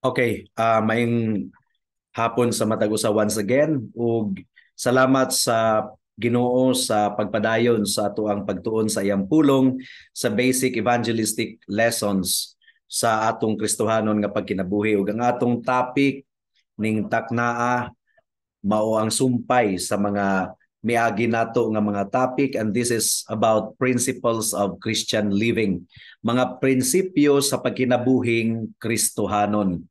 Okay, maayong hapon sa matag usa once again ug salamat sa Ginoo sa pagpadayon sa atoang pagtuon sa iyang pulong sa basic evangelistic lessons sa atong Kristohanon nga pagkinabuhi. Ug ang atong topic ning taknaa mao ang sumpay sa mga miagi nato nga mga topic, and this is about principles of Christian living. Mga prinsipyo sa pagkinabuhing Kristohanon.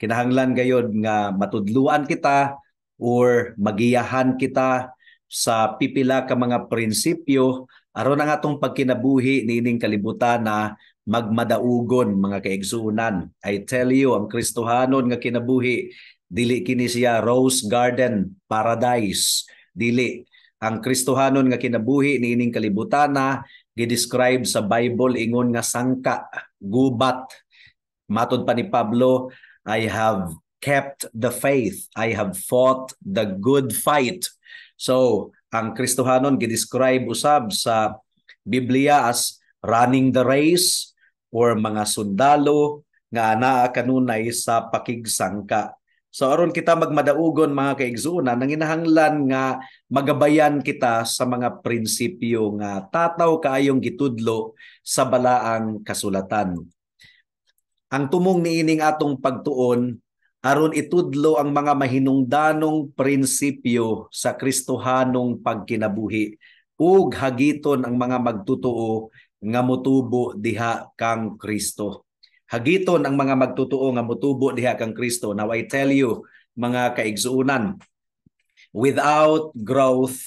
Kinahanglan gayod nga matudluan kita or magiyahan kita sa pipila ka mga prinsipyo aron ang atong pagkinabuhi niining kalibutan na magmadaugon, mga kaigsuonan. I tell you, ang Kristohanon nga kinabuhi dili kini siya rose garden paradise. Dili. Ang Kristohanon nga kinabuhi niining kalibutan na gidescribe sa Bible ingon nga sangka, gubat. Matod pa ni Pablo, "I have kept the faith, I have fought the good fight." So, ang Kristohanon gidescribe usab sa Biblia as running the race or mga sundalo nga anaa kanunay sa pakigsangka. So aron kita magmadaugon, mga kaigsuonan, nanginahanglan nga magabayan kita sa mga prinsipyo nga tataw kaayong gitudlo sa balaang kasulatan. Ang tumong niining atong pagtuon aron itudlo ang mga mahinungdanong prinsipyo sa Kristohanong pagkinabuhi ug hagiton ang mga magtutuo nga motubo diha kang Kristo. Hagiton ang mga magtutuo nga motubo diha kang Kristo. Now I tell you, mga kaigsuonan, without growth,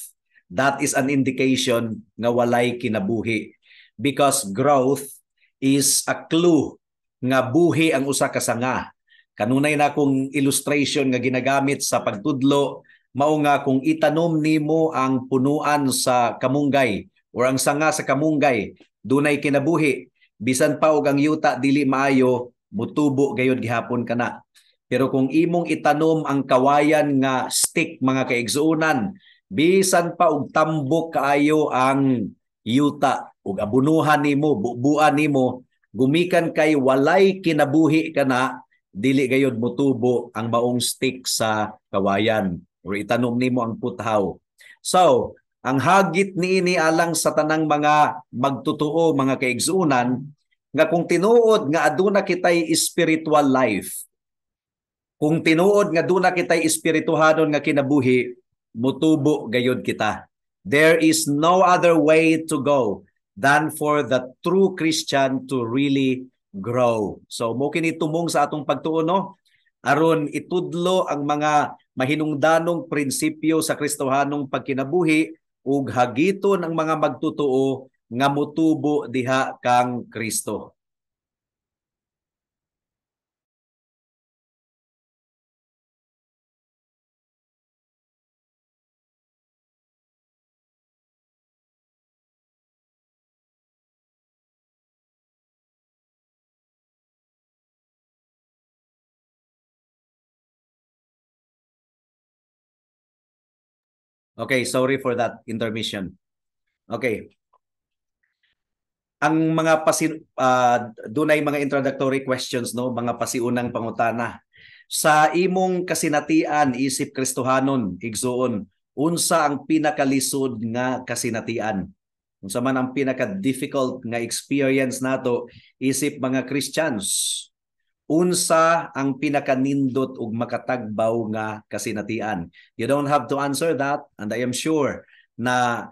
that is an indication nga walay kinabuhi. Because growth is a clue nga buhi ang usa ka sanga. Kanunay na akong illustration nga ginagamit sa pagtudlo, mao nga kung itanom nimo ang punuan sa kamunggay or ang sanga sa kamunggay, dunay kinabuhi. Bisan pa og ang yuta dili maayo, mutubo gayud gihapon kana. Pero kung imong itanom ang kawayan nga stick, mga kaigsuonan, bisan pa og tambok kaayo ang yuta ug abunuhan nimo, bubuan nimo, gumikan kay walay kinabuhi kana, dili gayud mutubo ang maong stick sa kawayan or itanom nimo ang puthaw. So, ang hagit niini alang sa tanang mga magtutuo, mga kaigsuonan, nga kung tinuod nga aduna kitay spiritual life, kung tinuod nga aduna kitay espirituhanon nga kinabuhi, mutubo gayud kita. There is no other way to go than for the true Christian to really grow. So mo kini tumong sa atong pagtuon, no? Aron itudlo ang mga mahinungdanong prinsipyo sa Kristohanong pagkinabuhi ug hagiton ang mga magtutuo nga mutubo diha kang Kristo. Okay, sorry for that intermission. Okay. Ang mga dunay mga introductory questions, no, mga pasiunang pangutana. Sa imong kasinatian isip Kristohanon, igsuon, unsa ang pinakalisod nga kasinatian? Unsa man ang pinaka-difficult nga experience nato isip mga Christians? Unsa ang pinakanindot ug makatagbaw nga kasinatian? You don't have to answer that, and I am sure na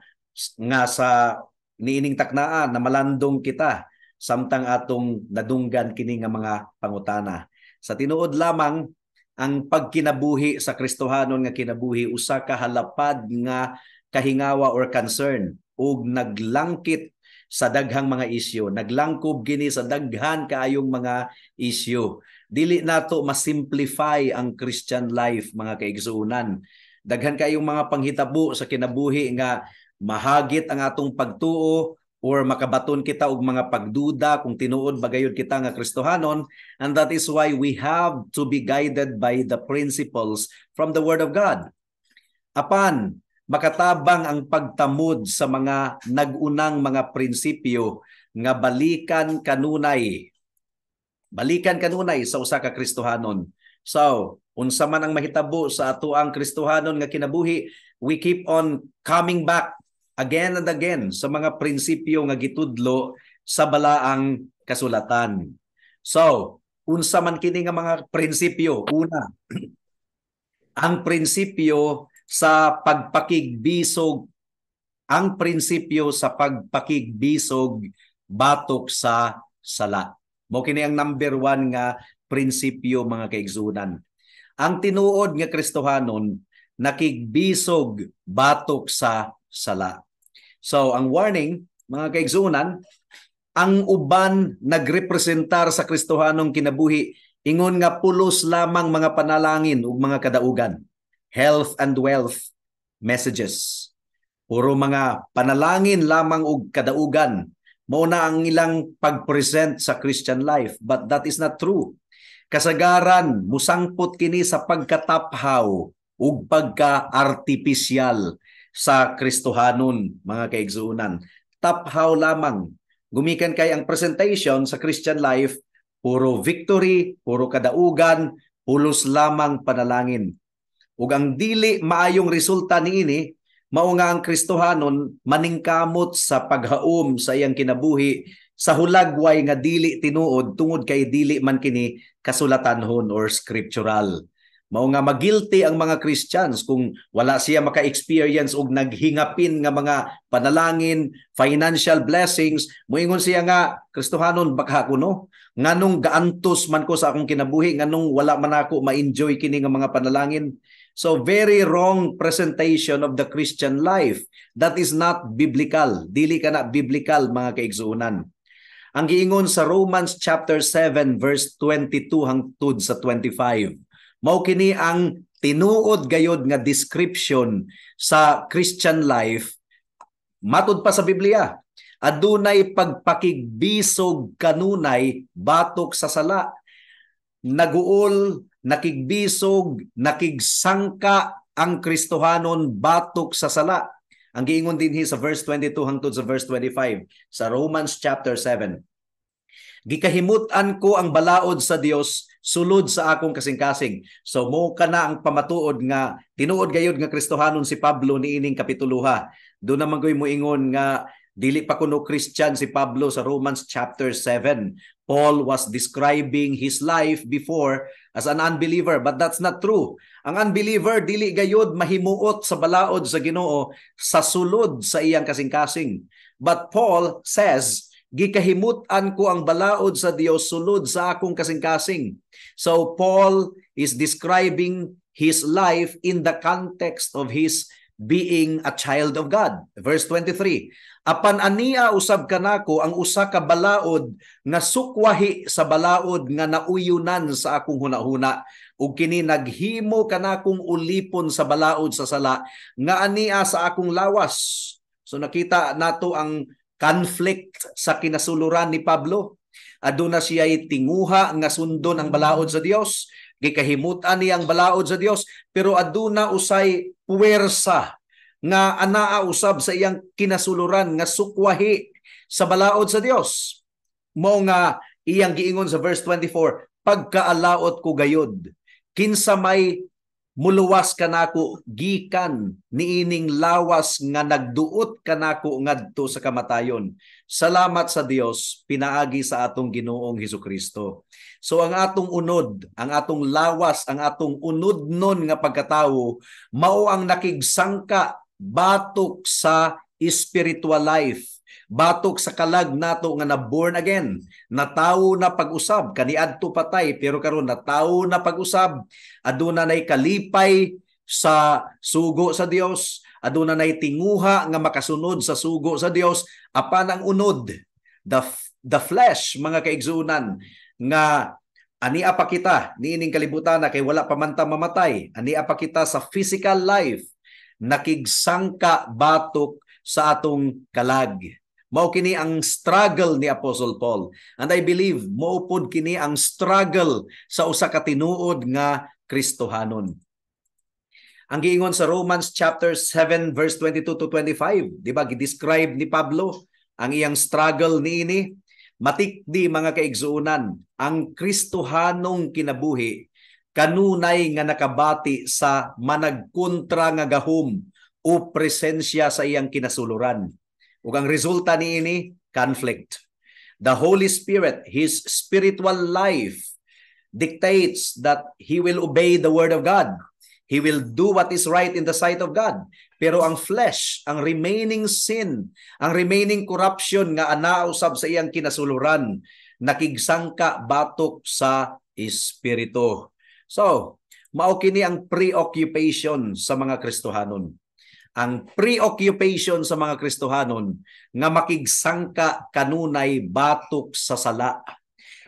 nga sa niining taknaan na malandong kita samtang atong nadunggan kini nga mga pangutana. Sa tinuod lamang, ang pagkinabuhi sa Kristohanon nga kinabuhi usa ka halapad nga kahingawa or concern ug naglangkit sa daghang mga isyu. Naglangkob gini sa daghan kaayong mga isyu. Dili nato masimplify ang Christian life, mga kaigsuonan. Daghan kaayong mga panghitabo sa kinabuhi nga mahagit ang atong pagtuo or makabaton kita og mga pagduda kung tinuod ba gayud kita nga Kristohanon, and that is why we have to be guided by the principles from the Word of God. Apan makatabang ang pagtamod sa mga nag-unang mga prinsipyo nga balikan kanunay. Balikan kanunay sa usa ka Kristohanon. So, unsa man ang mahitabo sa atoang Kristohanon nga kinabuhi, we keep on coming back again and again sa mga prinsipyo nga gitudlo sa Balaang Kasulatan. So, unsa man kini nga mga prinsipyo? Una, ang prinsipyo sa pagpakigbisog, ang prinsipyo sa pagpakigbisog batok sa sala. Mao kini ang number one nga prinsipyo, mga kaigsunan. Ang tinuod nga Kristohanon nakigbisog batok sa sala. So ang warning, mga kaigsunan, ang uban nagrepresentar sa Kristohanong kinabuhi ingon nga pulos lamang mga panalangin ug mga kadaugan. Health and wealth messages. Puro mga panalangin lamang ug kadaugan. Mao na ang ilang pag-present sa Christian life, but that is not true. Kasagaran musangpot kini sa pagkataphaw ug pagka-artificial sa Kristohanon, mga kaigsuonan. Taphaw lamang. Gumikan kay ang presentation sa Christian life, puro victory, puro kadaugan, pulos lamang panalangin. Ug ang dili maayong resulta niini, mao nga ang Kristohanon maningkamot sa paghaom sa iyang kinabuhi sa hulagway nga dili tinuod tungod kay dili man kini kasulatanhon or scriptural. Mao nga magilty ang mga Christians kung wala siya maka-experience og naghingapin nga mga panalangin, financial blessings, moingon siya nga Kristohanon baka kuno. Nganong gaantos man ko sa akong kinabuhi, nganong wala man ako ma-enjoy kini nga mga panalangin? So very wrong presentation of the Christian life. That is not biblical. Dili ka na biblical, mga kaigsuonan. Ang giingon sa Romans chapter 7 verse 22 hangtod sa 25. Mao kini ang tinuod gayod nga description sa Christian life matud pa sa Biblia. Adunay pagpakigbisog kanunay batok sa sala. Naguol, nakigbisog, nakigsangka ang Kristohanon batok sa sala. Ang giingon dinhi sa verse 22 hangtod sa verse 25 sa Romans chapter 7. "Gikahimut-an ko ang balaod sa Dios sulod sa akong kasing-kasing." So mo kana ang pamatuod nga tinuod gayud nga Kristohanon si Pablo niining kapituluha. Do naman koy moingon nga dili pa kuno Christian si Pablo sa Romans chapter 7. Paul was describing his life before as an unbeliever, but that's not true. Ang unbeliever dili gayud mahimuot sa balaod sa Ginoo sa sulod sa iyang kasing-kasing. But Paul says, "Gikahimut-an ko ang balaod sa Dios sulod sa akong kasing-kasing." So Paul is describing his life in the context of his being a child of God. Verse 23, "Apan ania usab kanako ang usa ka balaod nga sukwahi sa balaod nga nauyunan sa akong hunahuna, ug kini naghimo kanakong ulipon sa balaod sa sala nga ania sa akong lawas." So nakita nato ang conflict sa kinasuluran ni Pablo. Aduna siya tinguha nga sundon ang balaod sa Dios, gikahimutan niya ang balaod sa Dios, pero aduna usay puwersa nga anaa usab sa iyang kinasuluran nga sukwahi sa balaod sa Dios. Mao nga iyang giingon sa verse 24, "Pagkaalaot ko gayud, kinsa may muluwas kanako gikan niining lawas nga nagduot kanako ngadto sa kamatayon? Salamat sa Dios pinaagi sa atong Ginoong Hesukristo." So ang atong unod, ang atong lawas, ang atong unodnon nga pagkatawo mao ang nakigsangka batok sa spiritual life, batok sa kalag nato nga na born again, natawo na pag-usab. Kaniadto patay, pero karon natawo na pag-usab. Aduna nay kalipay sa sugo sa Dios, aduna nay tinguha nga makasunod sa sugo sa Dios, apan ang unod, the flesh, mga kaigsuonan, nga ania pa kita niining kalibutan na kay wala pa man ta mamatay, ania pa kita sa physical life, nakigsangka batok sa atong kalag. Mao kini ang struggle ni Apostle Paul. And I believe mao pod kini ang struggle sa usa ka tinuod nga Kristohanon. Ang giingon sa Romans chapter 7 verse 22 to 25, di ba, gi-describe ni Pablo ang iyang struggle niini. Matikdi, mga kaigsuonan, ang Kristohanong kinabuhi kanunay nga nakabati sa managkontra nga gahom o presensya sa iyang kinasuluran. Ug ang resulta niini, conflict. The Holy Spirit, his spiritual life dictates that he will obey the word of God. He will do what is right in the sight of God. Pero ang flesh, ang remaining sin, ang remaining corruption nga anaa usab sa iyang kinasuluran, nakigsangka batok sa espiritu. So, mao kini ang preoccupation sa mga Kristohanon. Ang preoccupation sa mga Kristohanon nga makigsangka kanunay batok sa sala.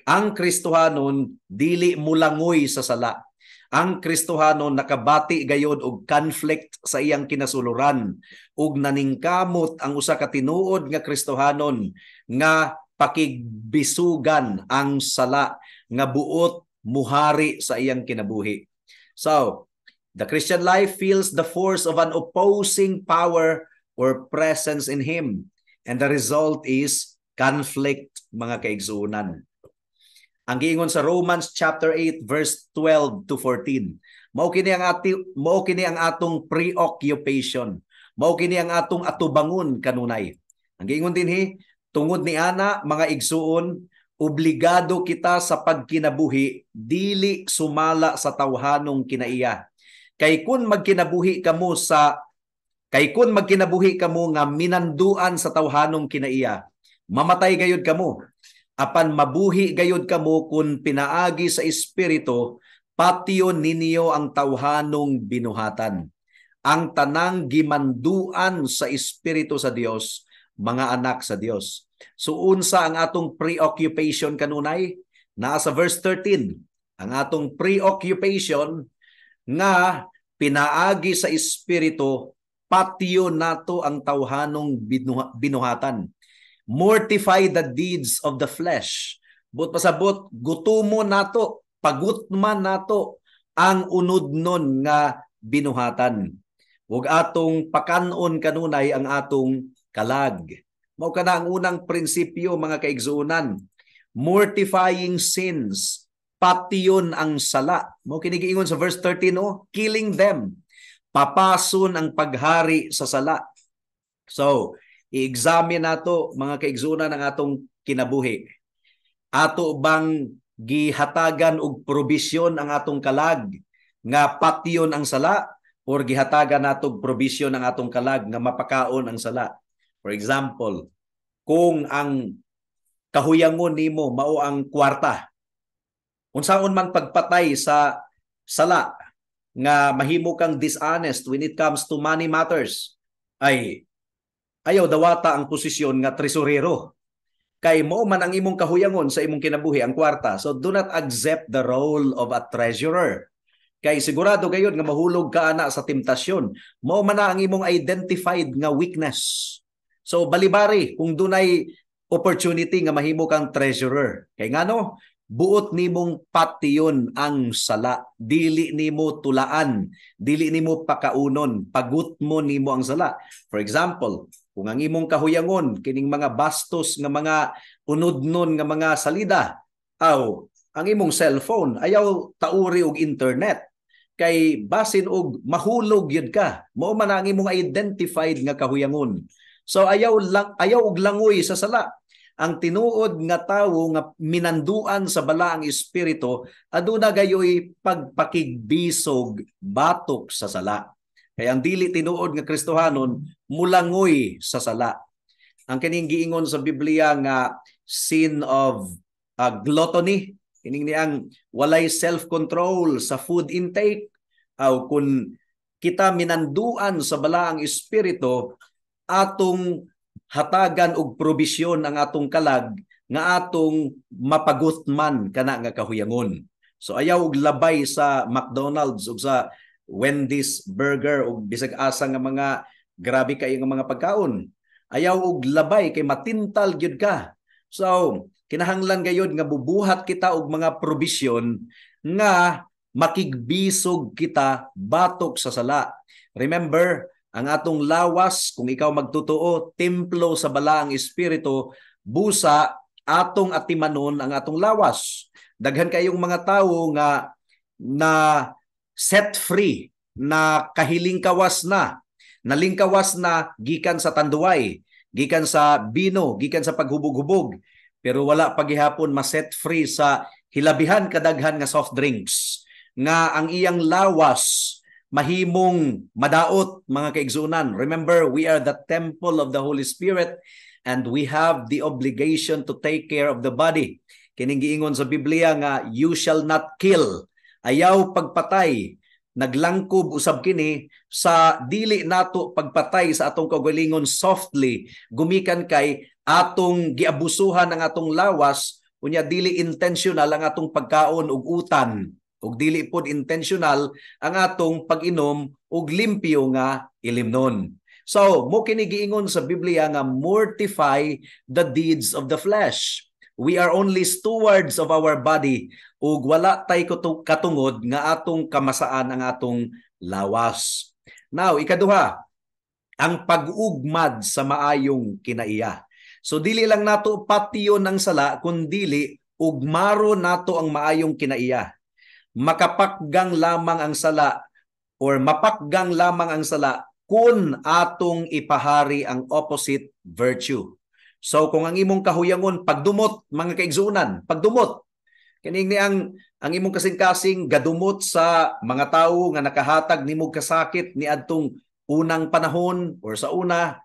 Ang Kristohanon dili mulangoy sa sala. Ang Kristohanon nakabati gayod og conflict sa iyang kinasuluran ug naningkamot ang usa ka tinuod nga Kristohanon nga pakigbisugan ang sala nga buot muhari sa iyang kinabuhi. So, the Christian life feels the force of an opposing power or presence in him. And the result is conflict, mga kaigsuonan. Ang giingon sa Romans chapter 8 verse 12 to 14. Mao kini ang atong preoccupation. Mao kini ang atong atubangon kanunay. Ang giingon dinhi, "Tungod ni ana, mga igsuon, obligado kita sa pagkinabuhi dili sumala sa tawhanong kinaiya. Kay kun magkinabuhi kamo nga minanduan sa tawhanong kinaiya, mamatay gayud kamo. Apan mabuhi gayud kamo kun pinaagi sa Espiritu patyon ninyo ang tawhanong binuhatan. Ang tanang gimanduan sa Espiritu sa Dios, mga anak sa Dios." So unsa ang atong preoccupation kanunay? Naa sa verse 13. Ang atong preoccupation nga pinaagi sa Espiritu patyon nato ang tawhanong binuhatan. Mortify the deeds of the flesh. Buot pasabot, gutumo nato, pagutman nato ang unudnon nga binuhatan. Ug atong pakanon kanunay ang atong kalag. Mao kana ang unang prinsipyo, mga kaigsuonan. Mortifying sins, patyon ang sala. Mao kini giingon sa verse 13, oh, killing them. Papason ang paghari sa sala. So, i-examine nato, mga kaigsuonan, ang atong kinabuhi. Ato bang gihatagan og probisyon ang atong kalag nga patyon ang sala or gihatagan nato og probisyon ang atong kalag nga mapakaon ang sala? For example, kung ang kahuyangon nimo mao ang kwarta, unsaon man pagpatay sa sala nga mahimo kang dishonest when it comes to money matters, ay ayaw dawata ang posisyon nga tresurero kay mao man ang imong kahuyangon sa imong kinabuhi ang kwarta. So do not accept the role of a treasurer. Kay sigurado gayud nga mahulog ka ana sa temptasyon. Mao man na ang imong identified nga weakness. So balibari kung dunay opportunity nga mahimo kang treasurer. Kay ngano? Buot nimong patyon ang sala, dili nimo tulaan, dili nimo pakaunon, pagutmo nimo ang sala. For example, kung ang imong kahuyangon kining mga bastos nga mga unudnon nga mga salida, aw ang imong cellphone ayaw tauri og internet kay basin og mahulog yun ka. Mao man ang imong identified nga kahuyangon. So ayaw lang, ayaw og langoy sa sala. Ang tinuod nga tawo nga minanduan sa Balaang Espiritu aduna gayoy pagpakigbisog batok sa sala. Kaya ang dili tinuod nga Kristohanon mulangoy sa sala. Ang kining giingon sa Biblia nga sin of gluttony, kining niang walay self-control sa food intake, aw kung kita minanduan sa Balaang Espiritu, atong hatagan og probisyon ang atong kalag nga atong mapagutman kana nga kahuyangon. So ayaw og labay sa McDonald's ug sa Wendy's burger ug bisag asa nga mga grabe kaayo nga mga pagkaon. Ayaw og labay kay matintal gyud ka. So kinahanglan gayud nga bubuhat kita og mga probisyon nga makigbisog kita batok sa sala. Remember, ang atong lawas, kung ikaw magtotoo, templo sa Balaang Espiritu, busa Atong atimanon ang atong lawas. Daghan kayong mga tawo nga na set free, na kahilingkawas na, nalingkawas na gikan sa tanduay, gikan sa bino, gikan sa paghubog-hubog, pero wala pagihapon ma-set free sa hilabihan kadaghan nga soft drinks nga ang iyang lawas mahimong madaot, mga kaigsunan. Remember, we are the temple of the Holy Spirit and we have the obligation to take care of the body. Kining giingon sa Biblia nga "You shall not kill." Ayaw pagpatay. Naglangkob usab kini sa dili nato pagpatay sa atong kaugalingon softly, gumikan kay atong giabusuhan ang atong lawas, unya dili intentional ang atong pagkaon og utan ug dili pod intentional ang atong pag-inom og limpyo nga ilimnon. So, mo kini giingon sa Biblia nga "Mortify the deeds of the flesh." We are only stewards of our body ug wala tay katungod nga atong kamasaan ang atong lawas. Now, ikaduha, ang pag-ugmad sa maayong kinaiya. So dili lang nato patyon ang sala, kundili ugmaro nato ang maayong kinaiya. Makapakgang lamang ang sala or mapakgang lamang ang sala kung atong ipahari ang opposite virtue. So kung ang imong kahuyangon pagdumot, mga kaigsuonan, pagdumot, kining ni ang imong kasing-kasing gadumot sa mga tawo nga nakahatag nimo kasakit niadtong unang panahon or sa una,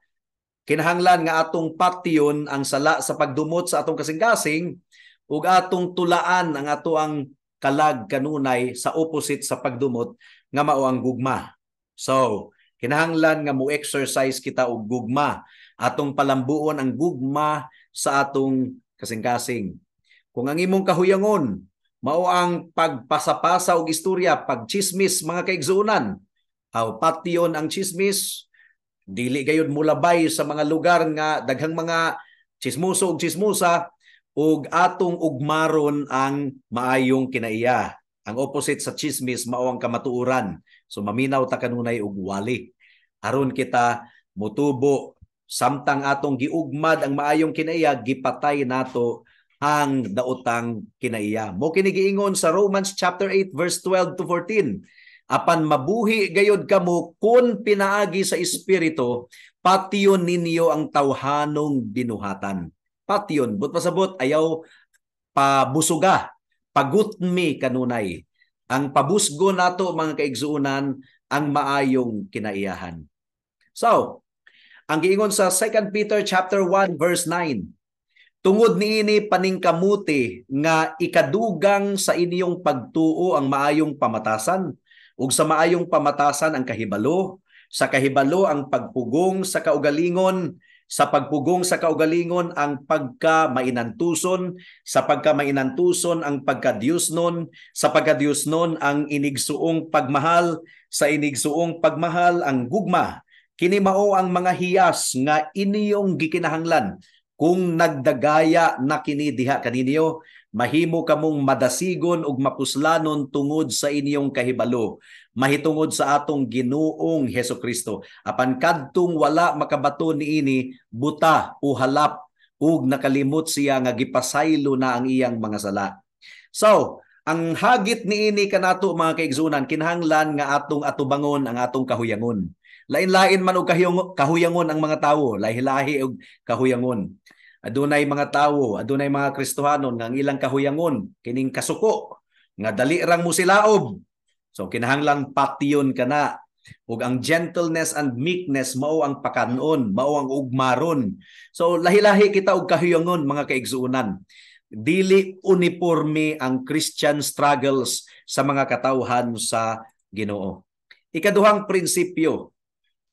kinahanglan nga atong patyon ang sala sa pagdumot sa atong kasing-kasing ug atong tulaan ang ato ang kalag kanunay sa opposite sa pagdumot nga mao ang gugma. So, kinahanglan nga mo exercise kita og gugma. Atong palambuon ang gugma sa atong kasing-kasing. Kung ang imong kahuyangon mao ang pagpasapasa og istorya, pagchismis, mga kaigsuonan, aw patyon ang chismis, dili gayud mulabay sa mga lugar nga daghang mga chismoso ug chismosa, ug atong ugmaron ang maayong kinaiya. Ang opposite sa chismis mao ang kamatuoran. So maminaw ta kanunay og wali aron kita mutubo. Samtang atong giugmad ang maayong kinaiya, gipatay nato ang daotang kinaiya. Mo kini giingon sa Romans chapter 8 verse 12 to 14. "Apan mabuhi gayod kamo kun pinaagi sa Espiritu, patyon ninyo ang tawhanong binuhatan." Patyon, but pasabot ayaw pabusuga, pagutmi kanunay. Ang pabusgo nato, mga kaigsuonan, ang maayong kinaiyahan. So, ang giingon sa 2 Peter chapter 1 verse 9, "Tungod niini paningkamuti nga ikadugang sa inyong pagtuo ang maayong pamatasan, ug sa maayong pamatasan ang kahibalo, sa kahibalo ang pagpugong sa kaugalingon, sa pagpugong sa kaugalingon ang pagka mainantuson, sa pagka mainantuson ang pagkadiyosnon, sa pagkadiyosnon ang inigsuong pagmahal, sa inigsuong pagmahal ang gugma. Kini mao ang mga hiyas nga inyong gikinahanglan. Kung nagdagaya na kini diha kaninyo, mahimo kamong madasigon ug mapuslanon tungod sa inyong kahibalo mahitungod sa atong Ginoong Hesus Kristo. Apan kadtong wala makabato niini, buta o halap ug nakalimot siya nga gipasaylo na ang iyang mga sala." So, ang hagit niini kanato, mga kaigsunan, kinahanglan nga atong atubangon ang atong kahuyangon. Lain-lain man og kahuyangon ang mga tawo, lahi-lahi og kahuyangon. Adunay mga tawo, adunay mga Kristohanon nga ang ilang kahuyangon kining kasuko nga dali rang musilaob. So kinahanglan patyon kana. Ug ang gentleness and meekness mao ang pakanon, mao ang ugmaron. So lahi-lahi kita og kahuyangon, mga kaigsuonan. Dili uniforme ang Christian struggles sa mga katawhan sa Ginoo. Ikaduhang prinsipyo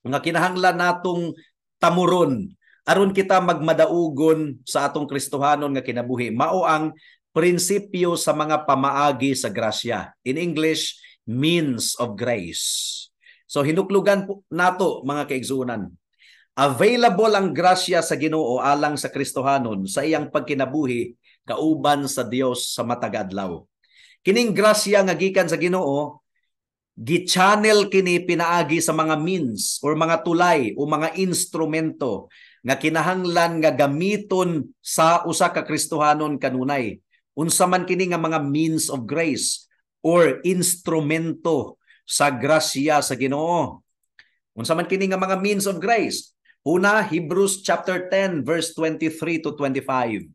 nga kinahanglan natong tamuron aron kita magmadaugon sa atong Kristohanon nga kinabuhi mao ang prinsipyo sa mga pamaagi sa grasya. In English, means of grace. So hinuklugan po nato, mga kaigsuonan. Available ang grasya sa Ginoo alang sa Kristohanon sa iyang pagkinabuhi kauban sa Dios sa matag adlaw. Kining grasya nga gikan sa Ginoo, gi-channel kini pinaagi sa mga means or mga tulay o mga instrumento. nga kinahanglan nga gamiton sa usa ka Kristohanon kanunay. Unsa man kini nga mga means of grace or instrumento sa grasya sa Ginoo? Unsa man kini nga mga means of grace? Una, Hebrews chapter 10 verse 23 to 25.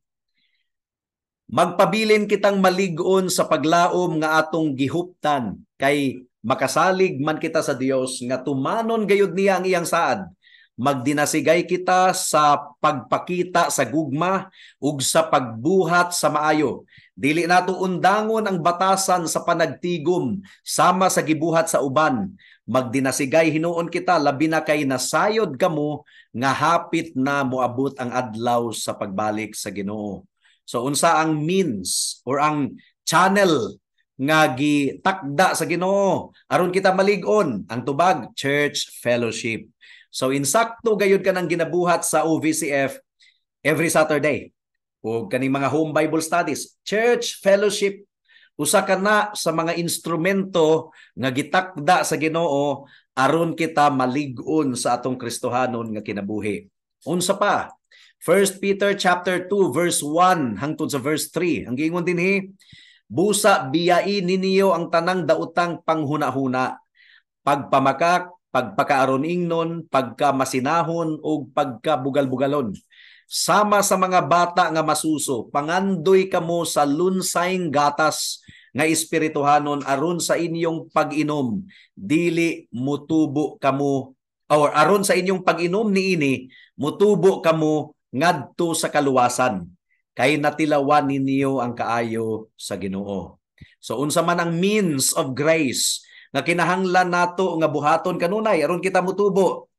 Magpabilin kitang malig-on sa paglaom nga atong gihuptan, kay makasalig man kita sa Dios nga tumanon gayud niya ang iyang saad. Magdinasigay kita sa pagpakita sa gugma ug sa pagbuhat sa maayo. Dili nato undangon ang batasan sa panagtigom sama sa gibuhat sa uban. Magdinasigay hinuon kita, labi na kay nasayod kamo nga hapit na moabot ang adlaw sa pagbalik sa Ginoo. So unsa ang means or ang channel nga gitakda sa Ginoo aron kita malig-on? Ang tubag, church fellowship. So insakto gayud kanang ginabuhat sa OVCF every Saturday o kaning mga home Bible studies, church fellowship, usa ka na sa mga instrumento nga gitakda sa Ginoo aron kita malig-on sa atong Kristohanon nga kinabuhi. Unsa pa? 1 Peter chapter 2 verse 1 hangtod sa verse 3. Ang giingon dinhi, "Busa biyai ninyo ang tanang daotang panghuna-huna, pagpamakak, pagpakaaron ingnon, pagkamasinahon ug pagkabugal-bugalon. Sama sa mga bata nga masuso, pangandoy kamo sa lunsayng gatas nga espirituhanon aron sa inyong pag-inom dili mutubo kamo, or aron sa inyong pag-inom niini mutubo kamo ngadto sa kaluwasan, kay natilawan ninyo ang kaayo sa Ginoo." So unsa man ang means of grace nga kinahanglan nato nga buhaton kanunay aron kita mutubo?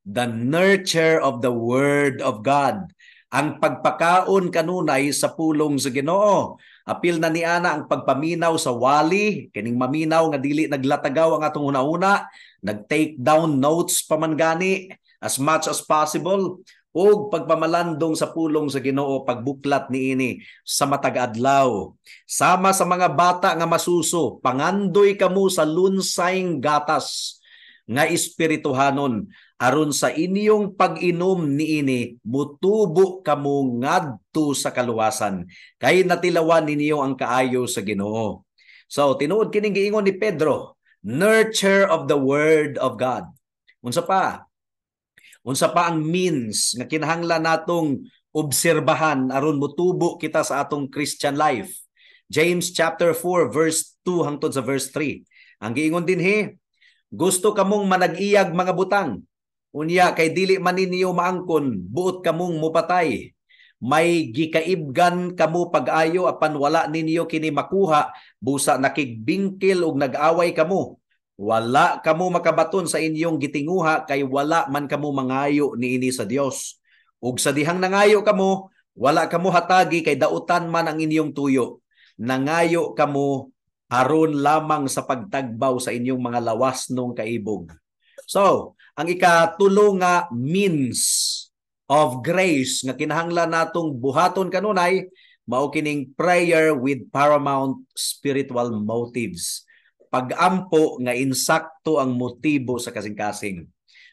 The nurture of the Word of God. Ang pagpakaon kanunay sa pulong sa Ginoo. Apil na niana ang pagpaminaw sa wali, kining maminaw nga dili naglatagaw ang atong una-una, nag-take down notes pa man gani as much as possible, ug pagpamalandong sa pulong sa Ginoo, pagbuklat niini sa matag adlaw. Sama sa mga bata nga masuso, pangandoy kamo sa lunsayng gatas nga espirituhanon aron sa inyong pag-inom niini mutubo kamo ngadto sa kaluwasan, kay natilawan ninyo ang kaayo sa Ginoo. So tinuod kining giingon ni Pedro, nurture of the Word of God. Unsa pa? Unsa pa ang means nga kinahanglan natong obserbahan aron mutubo kita sa atong Christian life? James chapter 4 verse 2 hangtod sa verse 3. Ang giingon dinhi, "Gusto kamong manag-iyag mga butang. Unya kay dili man ninyo maangkon, buot kamong mupatay. May gikaibgan kamo pag-ayo apan wala ninyo kini makuha, busa nakigbingkil ug nag-away kamo. Wala kamo makabaton sa inyong gitinguha kay wala man kamo mangayo niini sa Dios. Ug sa dihang nangayo kamo, wala kamo hatagi kay dautan man ang inyong tuyo. Nangayo kamo aron lamang sa pagtagbaw sa inyong mga lawas nung kaibog." So, ang ikatulo nga means of grace nga kinahanglan natong buhaton kanunay mao kining prayer with paramount spiritual motives. Pagampo nga insakto ang motibo sa kasing-kasing.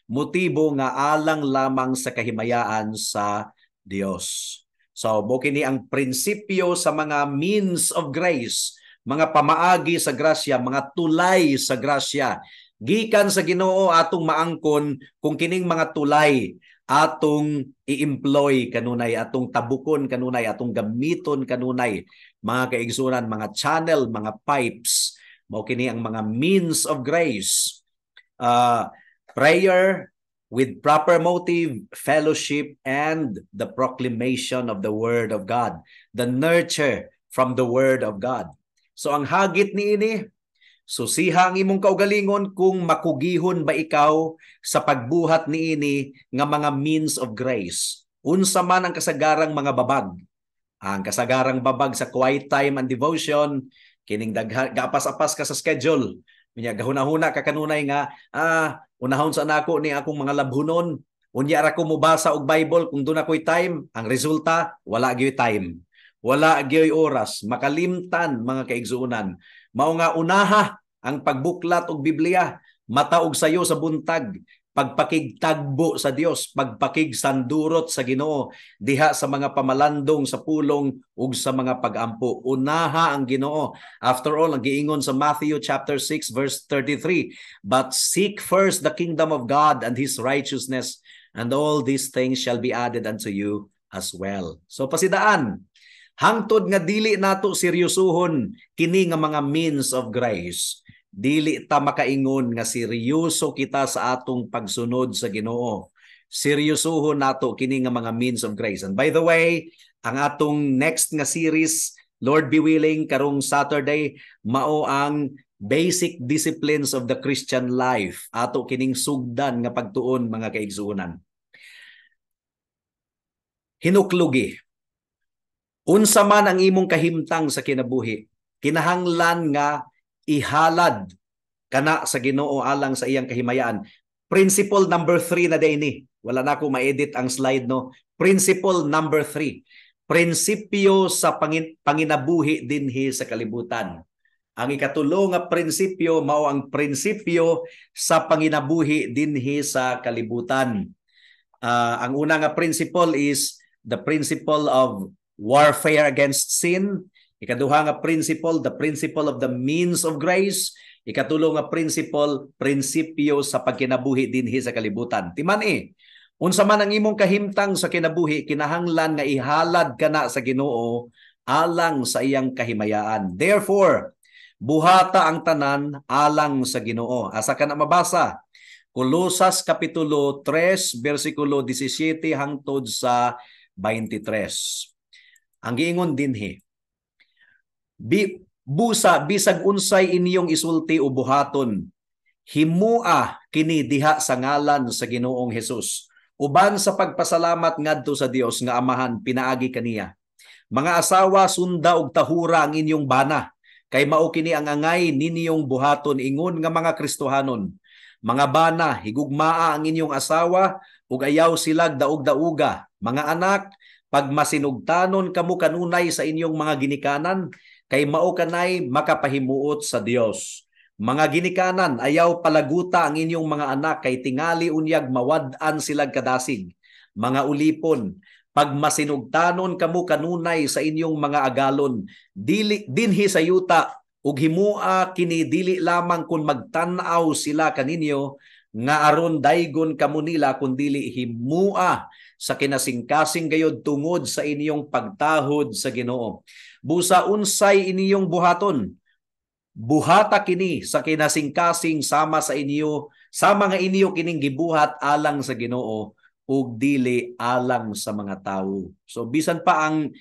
Motibo nga alang lamang sa kahimayaan sa Dios. So, mao kini ang prinsipyo sa mga means of grace, mga pamaagi sa grasya, mga tulay sa grasya. Gikan sa Ginoo atong maangkon kung kining mga tulay atong i-employ kanunay, atong tabukon kanunay, atong gamiton kanunay, mga kaigsunan, mga channel, mga pipes. Mao kini ang mga means of grace. Prayer with proper motive, fellowship, and the proclamation of the Word of God. The nurture from the Word of God. So ang hagit niini, susiha ang imong kaugalingon kung makugihon ba ikaw sa pagbuhat niini nga mga means of grace. Unsa man ang kasagarang mga babag. Ang kasagarang babag sa quiet time and devotion, kining dagha gaapas-apas ka sa schedule. Unya gahuna-huna ka kanunay nga unahon sa nako ni akong mga labhunon. Unya ra ko mobasa og Bible kung duna ko'y time. Ang resulta, wala gyud time. Wala gyud oras, makalimtan, mga kaigsuonan. Mao nga unaha ang pagbuklat og Biblia, mata og sayo sa buntag. Pagpakigtagbo sa Dios, pagpakigsandurot sa Ginoo diha sa mga pamalandong sa pulong ug sa mga pagampo. Unaha ang Ginoo. After all, ang giingon sa Matthew chapter 6 verse 33, "But seek first the kingdom of God and his righteousness, and all these things shall be added unto you as well." So pasidaan, hangtod nga dili nato seryosohon kini nga mga means of grace, dili ta makaingon nga seryoso kita sa atong pagsunod sa Ginoo. Seryosohon nato kini nga mga means of grace. And by the way, ang atong next nga series, Lord be willing, karong Saturday, mao ang basic disciplines of the Christian life. Ato kining sugdan nga pagtuon, mga kaigsuonan. Hinuklugi. Unsa man ang imong kahimtang sa kinabuhi, kinahanglan nga ihalad kana sa Ginoo alang sa iyang kahimayaan. Principle number 3 na ni. Wala na ako ma-edit ang slide, no. Principle number 3. Prinsipyo sa panginabuhi dinhi sa kalibutan. Ang ikatulo nga prinsipyo mao ang prinsipyo sa panginabuhi dinhi sa kalibutan. Ang una nga principle is the principle of warfare against sin. Ikaduha nga principle, the principle of the means of grace. Ikatulo nga principle, prinsipyo sa pagkinabuhi dinhi sa kalibutan. Timan eh, unsa man ang imong kahimtang sa kinabuhi, kinahanglan nga ihalad kana sa Ginoo alang sa iyang kahimayaan. Therefore, buhata ang tanan alang sa Ginoo. Asa ka na mabasa? Kolosas kapitulo 3 bersikulo 17 hangtod sa 23. Ang giingon dinhi, "Busa bisag unsay inyong isulti o buhaton, himua kini diha sa ngalan sa Ginoong Hesus, uban sa pagpasalamat ngadto sa Dios nga Amahan pinaagi kaniya. Mga asawa, sunda og tahura ang inyong bana, kay mao kini ang angay ninyong buhaton ingon nga mga Kristohanon. Mga bana, higugmaa ang inyong asawa ug ayaw silag daog-dauga. Mga anak, pagmasinugtanon kamo kanunay sa inyong mga ginikanan, kay mao kanay makapahimuot sa Dios. Mga ginikanan, ayaw palaguta ang inyong mga anak, kay tingali unyag mawad-an silag kadasig. Mga ulipon, pagmasinugtanon kamo kanunay sa inyong mga agalon dili dinhi sa yuta, ug himua kini dili lamang kun magtan-aw sila kaninyo nga aron daygon kamo nila, kundili himua sa kinasingkasing gayod tungod sa inyong pagtahod sa Ginoo. Busa unsay inyong buhaton, buhata kini sa kinasingkasing sama sa inyo, sama nga inyo kining gibuhat alang sa Ginoo ug dili alang sa mga tawo." So bisan pa ang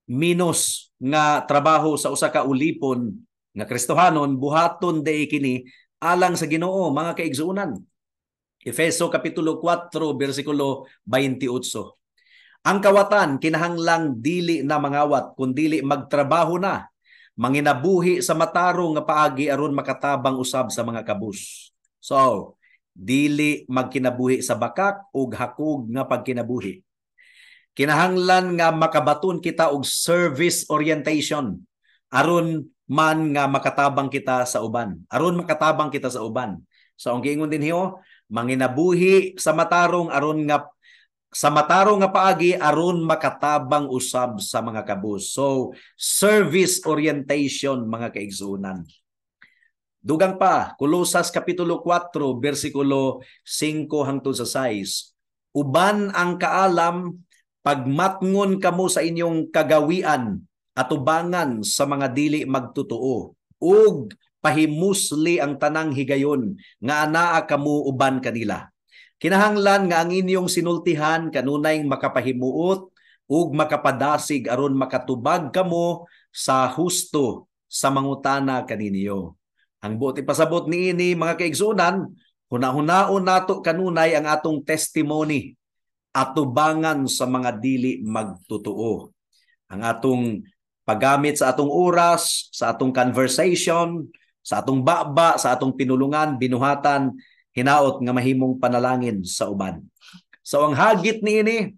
minus nga trabaho sa usa ka ulipon nga Kristohanon, buhaton day kini alang sa Ginoo, mga kaigsuonan. Efeso kapitulo 4 bersikulo 28. Ang kawatan kinahanglang dili na mangawat kundili magtrabaho na, manginabuhi sa matarong nga paagi aron makatabang usab sa mga kabus. So, dili magkinabuhi sa bakak ug hakog nga pagkinabuhi. Kinahanglan nga makabaton kita og service orientation aron man nga makatabang kita sa uban. Aron makatabang kita sa uban. So ang giingon din hiyo, manginabuhi sa matarong aron nga sa matarong nga paagi aron makatabang usab sa mga kabus. So service orientation, mga kaigsuonan. Dugang pa, Kolosas kapitulo 4 bersikulo 5 hangtod sa 6. Uban ang kaalam, pagmatngon kamo sa inyong kagawian atubangan sa mga dili magtotoo, ug pahimusli ang tanang higayon nga anaa kamo uban kanila. Kinahanglan nga ang inyong sinultihan kanunay makapahimuot ug makapadasig aron makatubag kamo sa husto sa mangutana kaninyo." Ang buot ipasabot niini, mga kaigsuonan, hunahunaon nato kanunay ang atong testimony atubangan sa mga dili magtotoo. Ang atong paggamit sa atong oras, sa atong conversation, sa atong baba, sa atong pinulungan, binuhatan, hinaot nga mahimong panalangin sa uban. So ang hagit niini,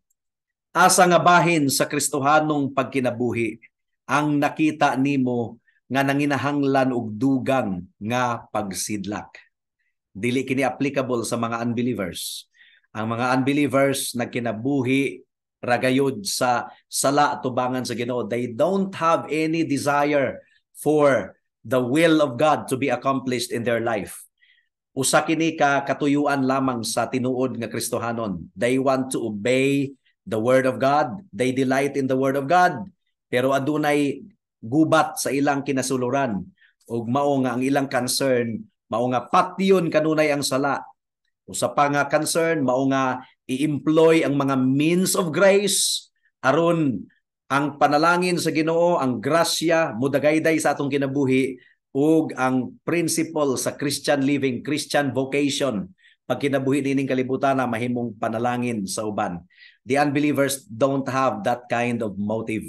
asa nga bahin sa Kristohanong pagkinabuhi ang nakita nimo nga nanginahanglan og dugang nga pagsidlak? Dili kini applicable sa mga unbelievers. Ang mga unbelievers nagkinabuhi ragayod sa sala tubangan sa Ginoo. They don't have any desire for the will of God to be accomplished in their life. Usa kini ka katuyuan lamang sa tinuod nga Kristohanon. They want to obey the word of God. They delight in the word of God. Pero adunay gubat sa ilang kinasuluran ug mao nga ang ilang concern mao nga patyon kanunay ang sala. Usa pa nga concern mao nga i-employ ang mga means of grace aron ang panalangin sa Ginoo, ang grasya mudagayday sa atong kinabuhi ug ang principle sa Christian living, Christian vocation, pagkinabuhi nining kalibutan na mahimong panalangin sa uban. The unbelievers don't have that kind of motive.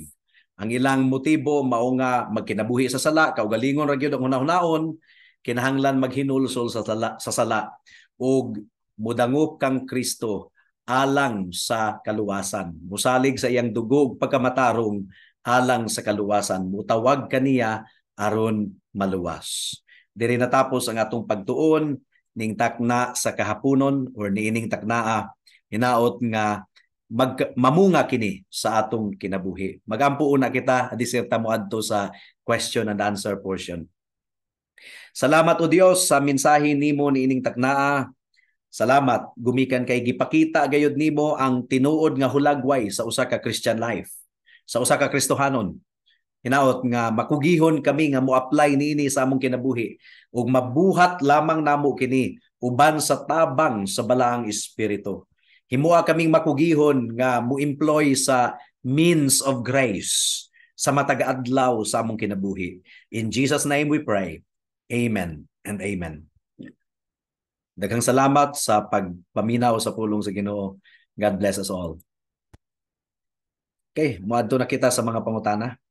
Ang ilang motibo mao nga magkinabuhi sa sala, kaugalingon ra gyud ang hunahunaon, kinahanglan maghinulsol sa sala ug mudangop kang Kristo alang sa kaluwasan. Musalig sa iyang dugo ug pagkamatarong alang sa kaluwasan. Mutawag kaniya aron maluwas. Diri natapos ang atong pagtuon ning takna sa kahaponon or niining taknaa. Hinaot nga mamunga kini sa atong kinabuhi. Magampo una kita, diserta mo adto sa question and answer portion. Salamat, O Dios, sa mensahe nimo niining taknaa. Salamat gumikan kay gipakita gayud nimo ang tinuod nga hulagway sa usa ka Christian life, sa usa ka Kristohanon. Hinaot nga makugihon kami nga mo-apply niini sa among kinabuhi ug mabuhat lamang namo kini uban sa tabang sa Balaang Espiritu. Himoa kaming makugihon nga mo-employ sa means of grace sa matag adlaw sa among kinabuhi. In Jesus' name we pray. Amen and amen. Daghang salamat sa pagpaminaw sa pulong sa Ginoo. God bless us all. Okay, moadto na kita sa mga pangutana.